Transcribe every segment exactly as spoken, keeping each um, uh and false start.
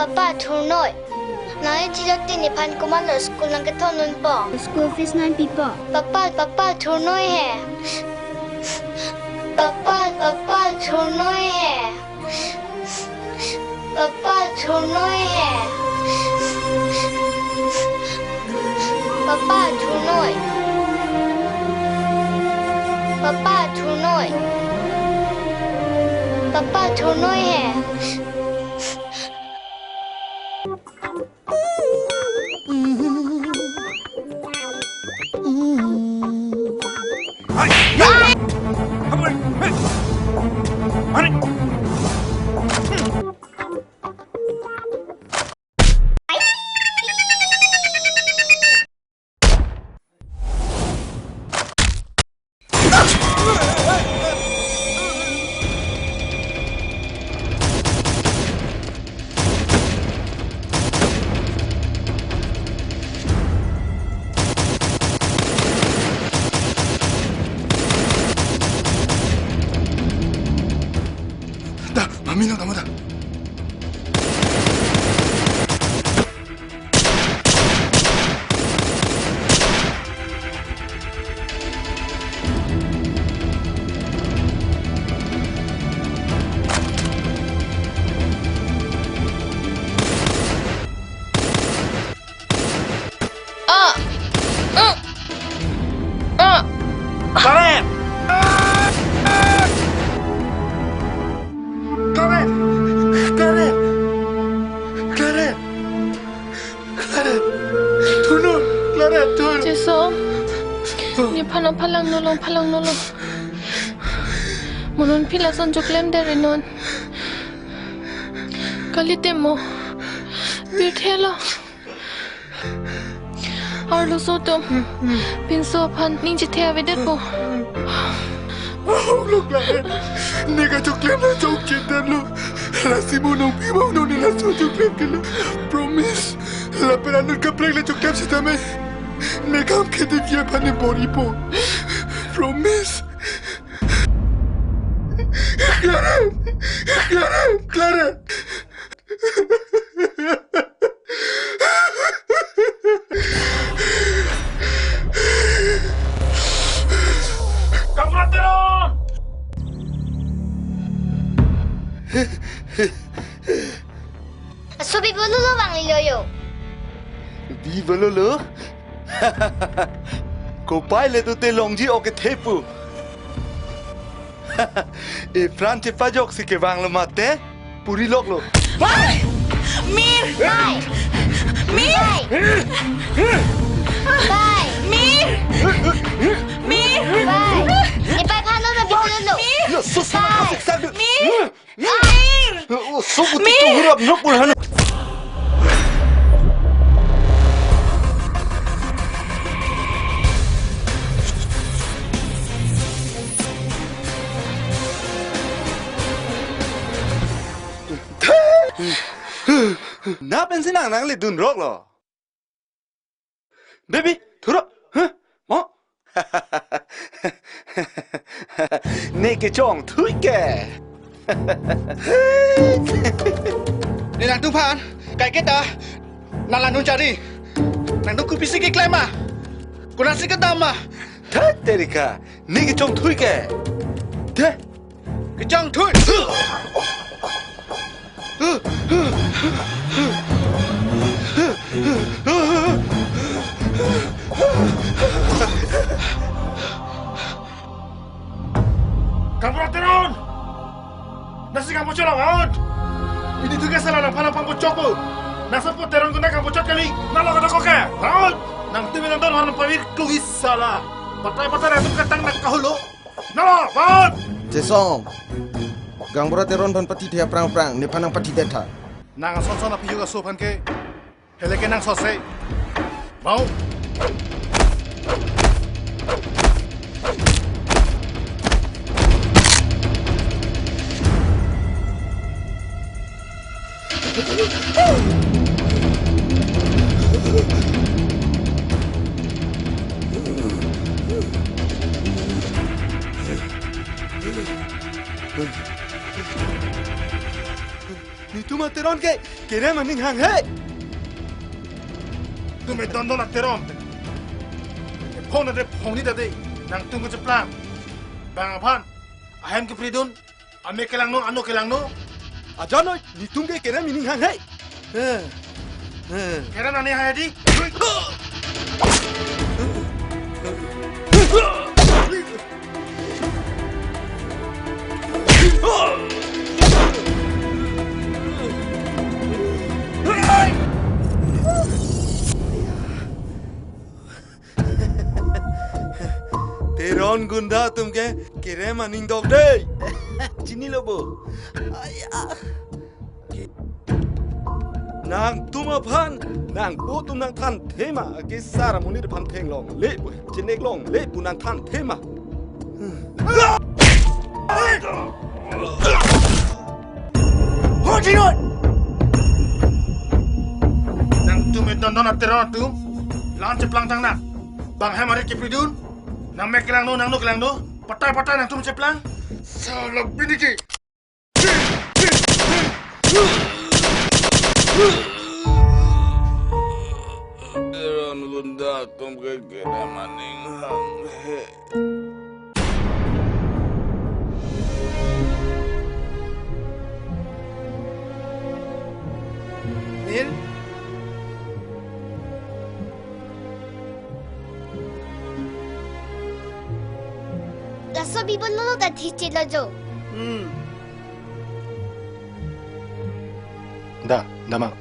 Papa, thurnoi. Nangli chilak tin nephan komatlo school nangkethondunpo? School fees nangpipo. Papa, papa, thurnoi he. Papa, papa, thurnoi he. Papa, thurnoi he. Papa, thurnoi. Papa, thurnoi. Papa, thurnoi he. Da, mami nang tama da. Ah! Ah! Ah! Karen! Karen! Karen! Karen! Karen! Thurnon! Karen, thur! Jisu, nephan nangphalang nolong, phalang nolong. Mo non phi lason choklem dere non. Kalite mo. Pirthe lo. Arloso atum. Pinso aphan ning chethe avedetpo. Ahok lo Karen. Ne kachoklem na chokche detlo. Lasi mo nangpi mo non ne laso choklem kelo. Promise. Lapen anut kaprek le choklem sitame, ne kam khede aphan ne bor-ipo. Promise. Karen. Karen. Karen. Kamu mati dong. Aso bi bolu lo bang ilo yo. Bi bolu lo? Kopai le tu te longji oke thepu. Epran chepajoksi kevang lo mate, puri lok lo. Bai! Mir! Bai! Mir! Bai! Mir! Mir! Bai! Nephan phalang na bi bolu lo. Mir! Ya, sus, sus, sus, sus. Mir! Mir! Oh, so buti Mir! Tuhurap nok pun han. Na pensi nang nangledun rok lo. Baby, thuro. Huh? Mo? Ne kechongthui ke. Ne nangtumphan, kaiketa, nang la non chari. Nangtum kopisi keklem ma? Konatsi kedam ma? Thak terika, ne kechongthui ke. The. Kechongthui. Gaonbura Teron! Nangsi kangpu chot lo, Gaon! Pini thu ke sala nangphan nangpangpu chot po. Nangsi pu Teron guna kangpu chot kali. Nang lo kata koke, Gaon! Nangtum nangdon horn pavir klui sala. Patai patai nangtum ketang nang kaholo. Nalo, Gaon! Jesong. Gaonbura Teron aphan pathithe aphrang aphrang, nephan nangpathidet tha. Nang ason son aphi juk aso aphan ke. Hele ke nang sose. Mau. Netum a Teron ke kerem aning hanghe. Tum e don don a Teron te. Phone de phone ni dade. Nangtum kecheplang. Bang aphan. Ahem kepridun. Amek kelangno, ano kelangno. Ajanoi, netum ke kerem aning hanghe. Eh, eh. Kerem aning hanghe di. Teron gunda atum ke kerem aning dok dei. Chinilo bo. Aya. Nangtum aphan, nangpo atum nangthanthe ma, kesar amonit aphan theklongle pu, chineklongle pu nangthanthe ma. Ho, Teron! Nangtum e don don a Teron atum, la-an cheplang tang nang. Bang ahem arit kepridun, nang mek kelangno, nang ano kelangno, patai patai nangtum cheplang. Sala biniki. Teron gunda atum ke kerem aning hanghe. Nil? Laso bibon lo ta thiche lo jo. Hmm. Da, damang.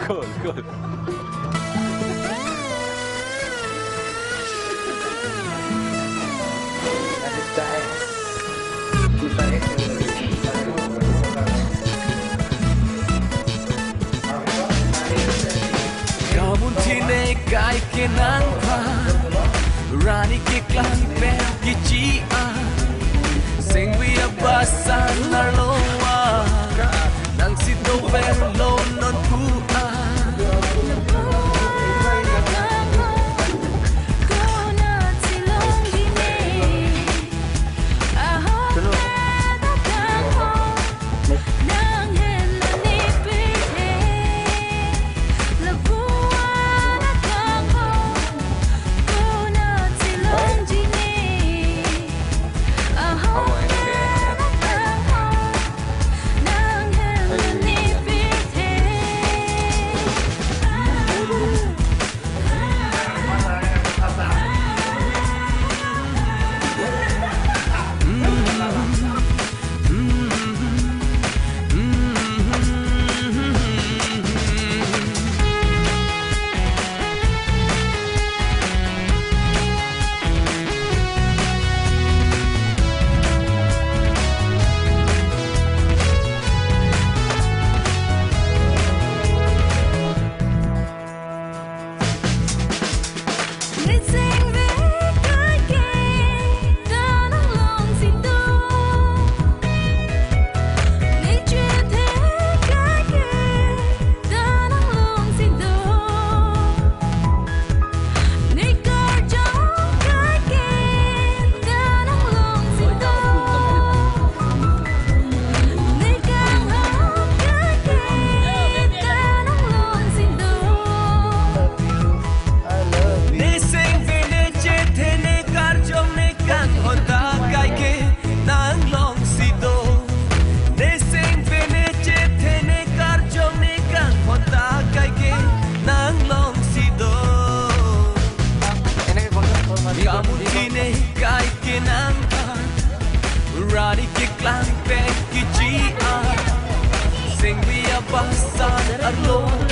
Cool, cool. Kamun chine kai kenang pha, rani keklang pen kichi a, sengwi abasan arlo a, nang si dover lo non pu a. Nekai kenang an, rani keklang pen keji an, sengwi abasan arlo